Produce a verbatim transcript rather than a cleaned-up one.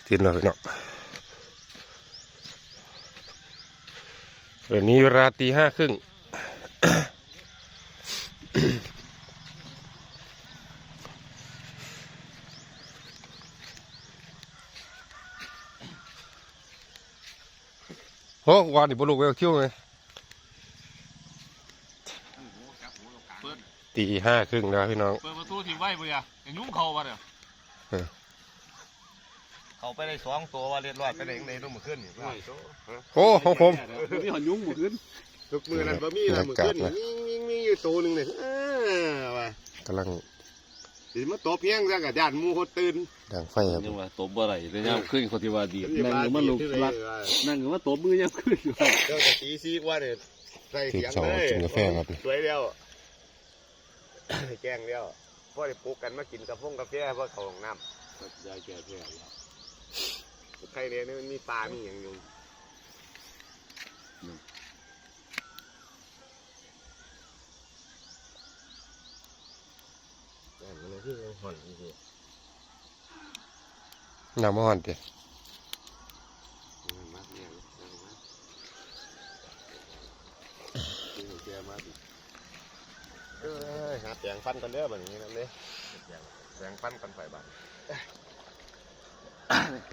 ตื่นแล้วพี่น้อง เดี๋ยวนี้เวลาตีห้าครึ่ง โอ้ วันนี้บ่ลุกไปเที่ยวไง เปิด ตีห้าครึ่งแล้วพี่น้อง เปิดประตูทีไว้บ่อยากยังยุ่งเขาบ่เนี่ย เออ เขาไปได้สองตัวว่าเรียบร้อยไปได้ยังไงรู้มื้อคืนนี่ว่า โอ้ ของผม มีหอนยุงมื้อคืน ทุกมื้อนั้นบ่มี บรรยากาศ มื้อคืนนี่ นะ มี มี มีอยู่ตัวหนึ่งเนี่ย เออ ว่ะ กำลัง สิมาตบเพียงซะกะย่านหมู่เขาตื่น ดังไฟครับ ยังว่าตบบ่ได้เลยยามคืนเขาที่ว่าดีด นั่งก็มาลุกลัก นั่งก็มาตบมือยามคืนอยู่ เจ้าก็ตีสี่กว่าเนี่ย ใส่เสียงเลย ตื่นเช้ากินกาแฟครับ สวยแล้ว แจ้งแล้ว พอได้ปลุกกันมากินกาแฟ กาแฟ พอเข้าห้องน้ำ ยายแก้แพ้แล้ว ใครเนี่ย มันมีปลา มีหยังอยู่ แต่มันคือยังห่อนอยู่สิ น้ำมันฮ้อนติ อืม มาเนี่ย เอามา นี่แกมาดิ เอ้ย หาแปรงฟันก่อนเด้อ บัดนี้นั่นเด้ แปรงฟันก่อน ไปบ้าน